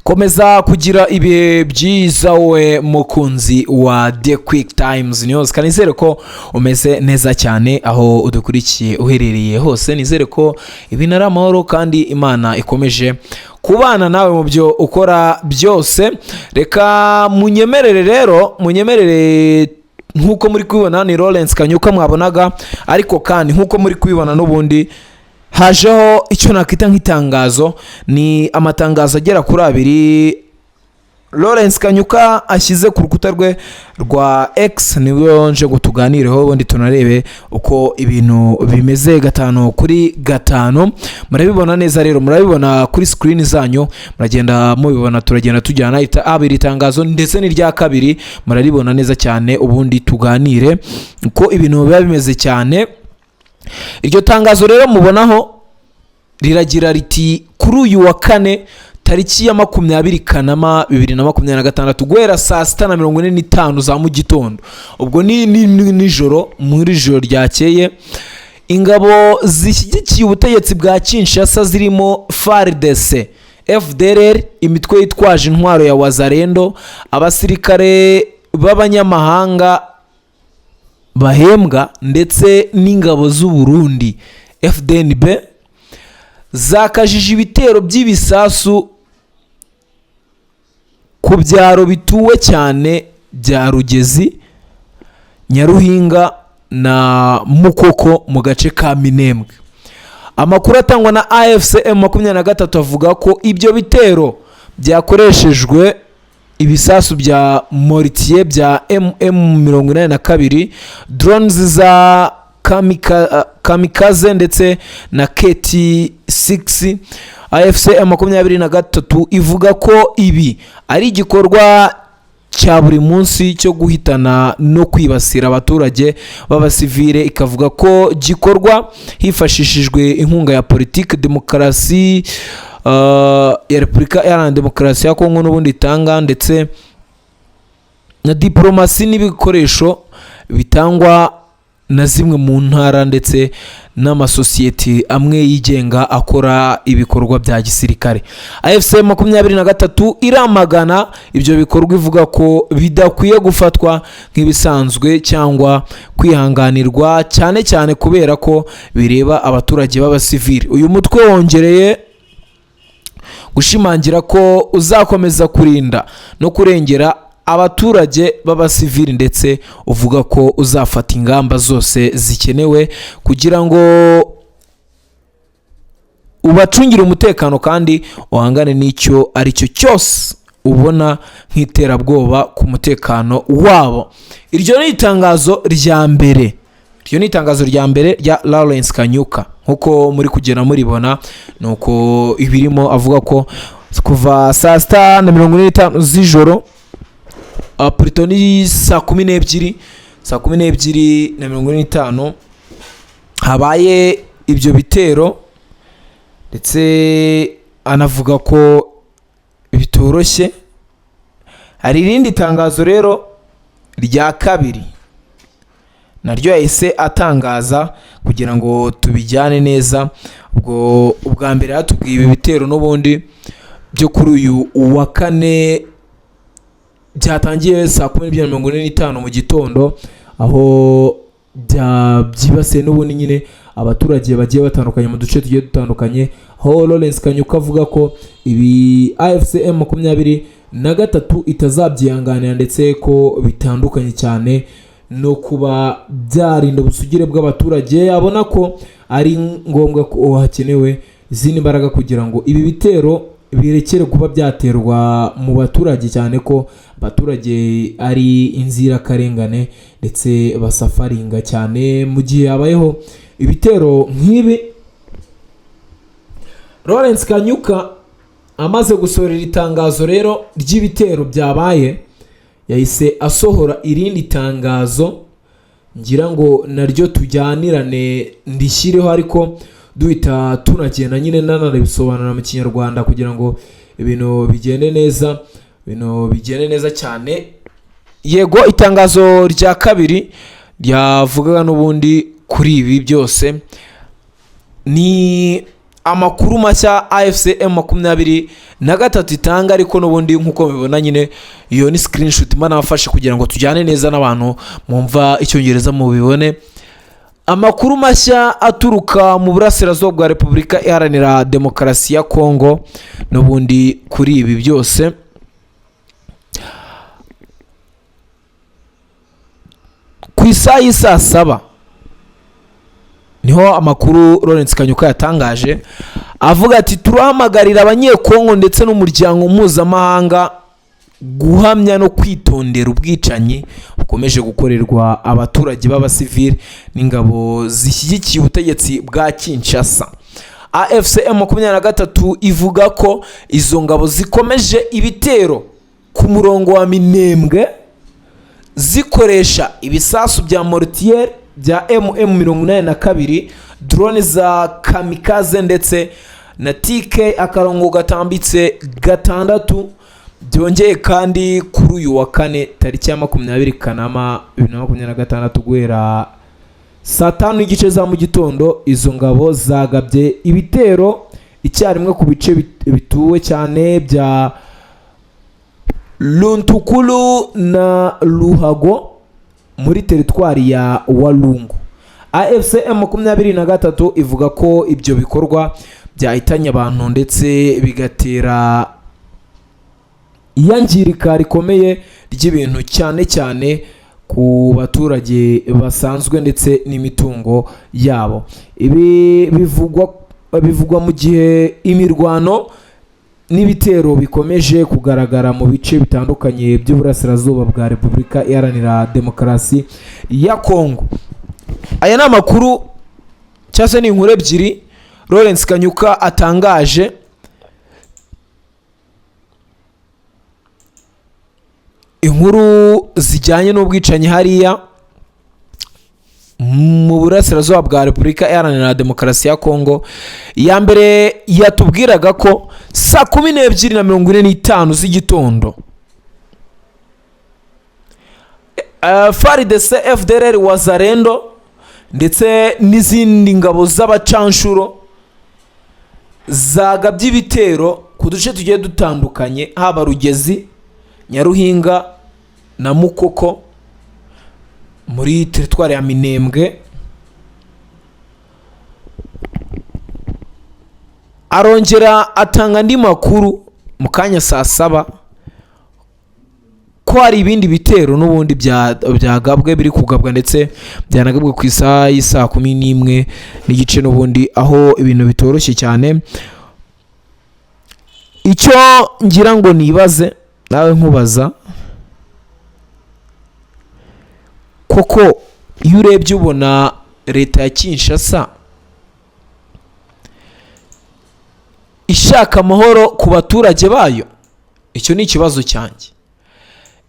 Komeza kugira ibihe byiza we mukunzi wa The Quick Times News. Kanizere ko umeze neza cyane aho udukurikiye uherereye hose. Nizere ko ibintu ari amahoro kandi Imana ikomeje kubana nawe mu byo ukora byose. Reka munyemerere rero, munyemerere, nk'uko muri kubibona ni Lawrence Kanyuka mwabonaga, ariko kandi nk'uko muri kubibona n'ubundi hajeho icyo nakwita nk'itangazo. Ni amatangazo agera kuri abiri Lawrence Kanyuka ashyize ku rukuta rwe rwa X, niwe nje ngo tuganireho, ubundi tunarebe uko ibintu bimeze gatanu kuri gatanu. Murabibona neza rero, murabibona kuri screen zanyu, muragenda mubibona, turagenda tujyana abiri itangazo ndetse n'irya kabiri muraribona neza cyane, ubundi tuganire uko ibintu biba bimeze cyane. Iryo tangazo rero mubonaho riragira riti: "Kuri uyu wa kane tariki ya 20 Kanama 2026, guhera saa 6:45 za mu gitondo," ubwo ni nijoro, muri ijoro ryakeye, "ingabo zishyigikiye ubutegetsi bwa Kinshasa zirimo FARDC, FDLR, imitwe yitwaje intwaro ya Wazalendo, abasirikare b'abanyamahanga bahembwa ndetse n'ingabo z'u Burundi FDNB zakajije ibitero by'ibisasu ku byaro bituwe cyane bya Rugezi, Nyaruhinga na Mukoko mu gace ka Minembwe. Amakuru atangwa na AFC M23 avuga ko ibyo bitero byakoreshejwe ibisasu bya mortier bya MM82, drones za kamikaze ndetse na KT6. AFC M23 ivuga ko ibi ari igikorwa cya buri munsi cyo guhitana no kwibasira abaturage b'abasivile, ikavuga ko gikorwa hifashishijwe inkunga ya politiki demokarasi ya Repubulika Iharanira Demokarasi ya Kongo n'ubundi itanga, ndetse na diporomasi n'ibikoresho bitangwa na zimwe mu ntara ndetse n'amasosiyete amwe yigenga akora ibikorwa bya gisirikare. AFC 23 iramagana ibyo bikorwa, ivuga ko bidakwiye gufatwa nk'ibisanzwe cyangwa kwihanganirwa, cyane cyane kubera ko bireba abaturage b'abasivili. Uyu mutwe wongereye gushimangira ko uzakomeza kurinda no kurengera abaturage b'abasivili, ndetse uvuga ko uzafata ingamba zose zikenewe kugira ngo ubacungire umutekano kandi uhangane n'icyo ari cyo cyose ubona nk'iterabwoba ku mutekano wabo. Iryo ni itangazo rya mbere, iryo ni itangazo rya mbere rya Lawrence Kanyuka. Nk'uko muri kugenda muribona, ni uko ibirimo avuga ko kuva saa 6:45 z'ijoro, plutôt ni saa 12, saa 12:45 habaye ibyo bitero, ndetse anavuga ko bitoroshye. Hari irindi tangazo rero rya kabiri naryo yahise atangaza kugira ngo tubijyane neza. Ubwo ubwa mbere yatubwiye ibi bitero n'ubundi byo kuri uyu wa kane byatangiye saa 12:45 mu gitondo, aho byibasiye n'ubundi nyine abaturage bagiye batandukanye mu duce tugiye dutandukanye, aho Lawrence Kanyuka avuga ko ibi AFC M23 itazabyihanganira, ndetse ko bitandukanye cyane no kuba byarinda ubusugire bw'abaturage. Abona ko ari ngombwa ko hakenewe izindi mbaraga kugira ngo ibi bitero birekere kuba byaterwa mu baturage, cyane ko abaturage ari inzirakarengane ndetse basafaringa cyane mu gihe habayeho ibitero nk'ibi. Lawrence Kanyuka amaze gusohora iri tangazo rero ry'ibitero byabaye, yahise asohora irindi tangazo, ngira ngo naryo tujyanirane ndishyireho, ariko duhita tunagenda nyine nananabisobanura mu Kinyarwanda kugira ngo ibintu bigende neza, ibintu bigende neza cyane. Yego, itangazo rya kabiri ryavugaga n'ubundi kuri ibi byose ni Amakuru mashya AFC M23 itanga, ariko n'ubundi nk'uko mubibona nyine, iyo ni screenshot mba nafashe kugira ngo tujyane neza n'abantu mwumva Icyongereza mubibone. Amakuru mashya aturuka mu burasirazuba bwa Repubulika Iharanira Demokarasi ya Kongo n'ubundi kuri ibi byose, ku isaha y'isaa saba niho amakuru Lawrence Kanyuka yatangaje avuga ati: "Turahamagarira Abanyekongo ndetse n'umuryango mpuzamahanga guhamya no kwitondera ubwicanyi bukomeje gukorerwa abaturage b'abasivili n'ingabo zishyigikiye ubutegetsi bwa Kinshasa." AFC M23 ivuga ko izo ngabo zikomeje ibitero ku murongo wa Minembwe, zikoresha ibisasu bya mortier bya MM82, drone za kamikaze ndetse na TK-6. Byongeye kandi, kuri uyu wa kane tariki ya 20 Kanama 2026, guhera saa 5:30 za mu gitondo, izo ngabo zagabye ibitero icyarimwe ku bice bituwe cyane bya Luntukulu na Luhago muri teritwari ya Walungu. AFC M23 ivuga ko ibyo bikorwa byahitanye abantu ndetse bigatera iyangirika rikomeye ry'ibintu, cyane cyane ku baturage basanzwe ndetse n'imitungo yabo. Ibi bivugwa mu gihe imirwano n'ibitero bikomeje kugaragara mu bice bitandukanye by'uburasirazuba bwa Repubulika Iharanira Demokarasi ya Kongo. Aya ni amakuru cyangwa se ni inkuru ebyiri Lawrence Kanyuka atangaje. Inkuru zijyanye n'ubwicanyi hariya mu burasirazuba bwa Repubulika Iharanira Demokarasi ya Kongo. Iya mbere yatubwiraga ko saa 12:45 z'igitondo FARDC, FDLR, Wazalendo ndetse n'izindi ngabo z'abacanshuro zagabye ibitero ku duce tugiye dutandukanye, haba Rugezi, Nyaruhinga na Mukoko muri teritwari ya Minembwe. Arongera atanga andi makuru mu kanya saa saba ko hari ibindi bitero n'ubundi byagabwe, biri kugabwa, ndetse byanagabwe ku isaha y'isaa 11:30 n'ubundi, aho ibintu bitoroshye cyane. Icyo ngira ngo nibaze nawe nkubaza koko, iyo urebye ubona leta ya Kinshasa ishaka amahoro ku baturage bayo? Icyo ni ikibazo cyanjye.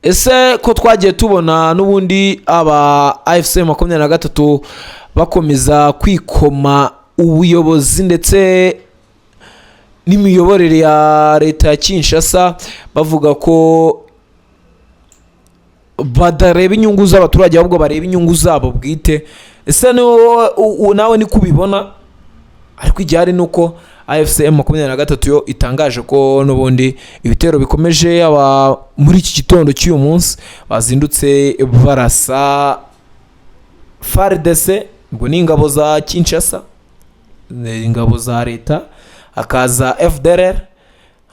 Ese ko twagiye tubona n'ubundi aba AFC 23 bakomeza kwikoma ubuyobozi ndetse n'imiyoborere ya leta ya Kinshasa, bavuga ko badareba inyungu z'abaturage ahubwo bareba inyungu zabo bwite, ese nawe niko ubibona? Ariko igihari ni uko AFC M23 yo itangaje ko n'ubundi ibitero bikomeje, aba muri iki gitondo cy'uyu munsi bazindutse barasa FARDC, ngo ni ingabo za Kinshasa, ni ingabo za leta, hakaza FDLR,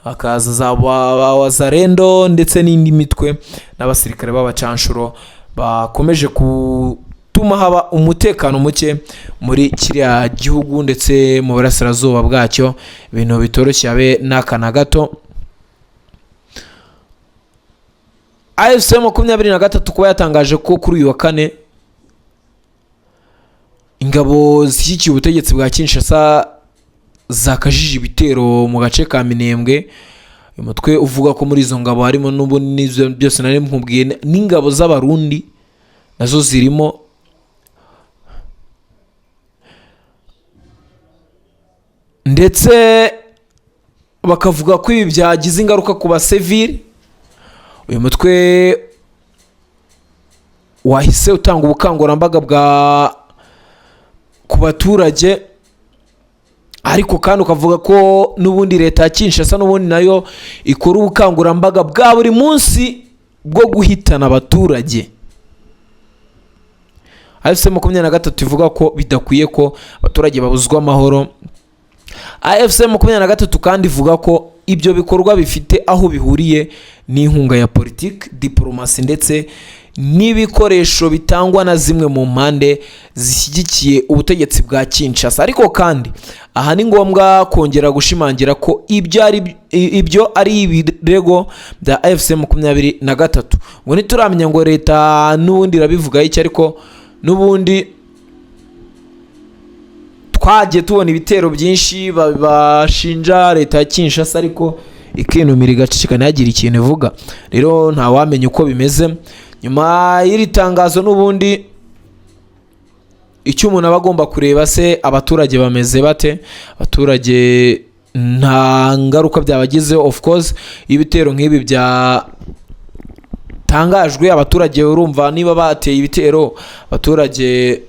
hakaza za Wazalendo ndetse n'indi mitwe n'abasirikare b'abacanshuro bakomeje gutuma haba umutekano muke muri kiriya gihugu ndetse mu burasirazuba bwacyo. Ibintu bitoroshye habe n'aka na gato. AFC 23 kuba yatangaje ko kuri uyu wa kane ingabo zishyigikiye ubutegetsi bwa Kinshasa zakajije ibitero mu gace ka Minembwe, uyu mutwe uvuga ko muri izo ngabo harimo n'ubundi n'ibyo byose nari nkubwiye, n'ingabo z'Abarundi nazo zirimo, ndetse bakavuga ko ibi byagize ingaruka ku basivili. Uyu mutwe wahise utanga ubukangurambaga bwa ku baturage, Ariko kandi ukavuga ko n'ubundi leta ya Kinshasa n'ubundi nayo ikora ubukangurambaga bwa buri munsi bwo guhitana abaturage. AFC 23 ivuga ko bidakwiye ko abaturage babuzwa amahoro. AFC 23 kandi ivuga ko ibyo bikorwa bifite aho bihuriye n'inkunga ya politiki, diporomasi ndetse n'ibikoresho bitangwa na zimwe mu mpande zishyigikiye ubutegetsi bwa Kinshasa. Ariko kandi aha ni ngombwa kongera gushimangira ko ibyo ari ibirego bya AFC 23. Ngo ntituramenya ngo leta n'ubundi irabivugaho iki, ariko n'ubundi twagiye tubona ibitero byinshi bashinja leta ya Kinshasa, ariko ikinumira, igaceceka, ntihagire ikintu ivuga. Rero ntawamenya uko bimeze nyuma y'iri tangazo. N'ubundi icyo umuntu aba agomba kureba se, abaturage bameze bate? Abaturage nta ngaruka byabagizeho? Of course, iyo ibitero nk'ibi byatangajwe, abaturage, urumva niba bateye ibitero, abaturage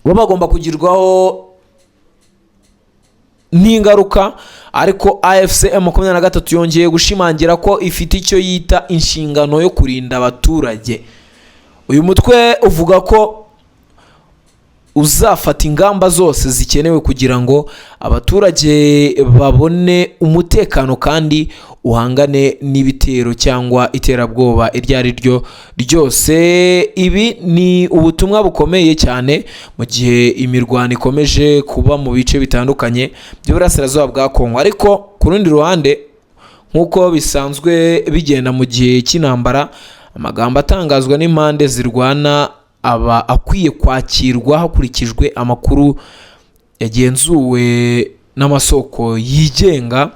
bo bagomba kugirwaho n'ingaruka. Ariko AFC 23 yongeye gushimangira ko ifite icyo yita inshingano yo kurinda abaturage. Uyu mutwe uvuga ko uzafata ingamba zose zikenewe kugira ngo abaturage babone umutekano kandi uhangane n'ibitero cyangwa iterabwoba iryo ari ryo ryose. Ibi ni ubutumwa bukomeye cyane mu gihe imirwano ikomeje kuba mu bice bitandukanye by'uburasirazuba bwa Kongo. Ariko ku rundi ruhande, nk'uko bisanzwe bigenda mu gihe cy'intambara, amagambo atangazwa n'impande zirwana aba akwiye kwakirwa hakurikijwe amakuru yagenzuwe n'amasoko yigenga.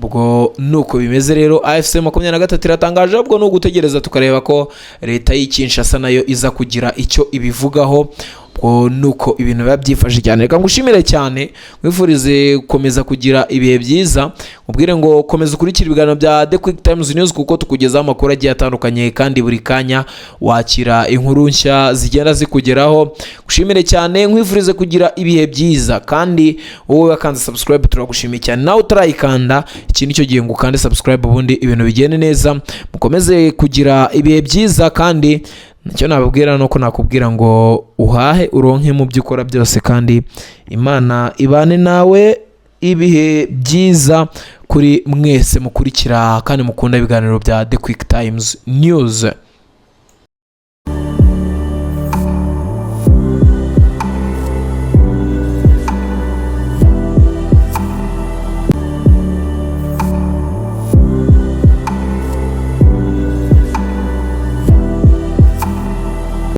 Ubwo nuko bimeze rero. AFC 23 iratangaje, ubwo ni ugutegereza tukareba ko leta y'i Kinshasa nayo iza kugira icyo ibivugaho. Ubwo nuko ibintu biba byifashe cyane. Reka ngushimire cyane, nkwifurize gukomeza kugira ibihe byiza, ubwire ngo komeza ukurikire ibiganiro bya The Quick Times News, kuko tukugezaho amakuru agiye atandukanye kandi buri kanya wakira inkuru nshya zigenda zikugeraho. Ngushimire cyane, nkwifurize kugira ibihe byiza. Kandi wowe wakanze subscribe, turagushimiye cyane. Nawe utarayikanda, iki nicyo gihe ngo ukande subscribe, ubundi ibintu bigende neza. Mukomeze kugira ibihe byiza. Kandi icyo nababwira ni uko nakubwira ngo uhahe uronke mu byo ukora byose, kandi Imana ibane nawe. Ibihe byiza kuri mwese mukurikira kandi mukunda ibiganiro bya The Quick Times News.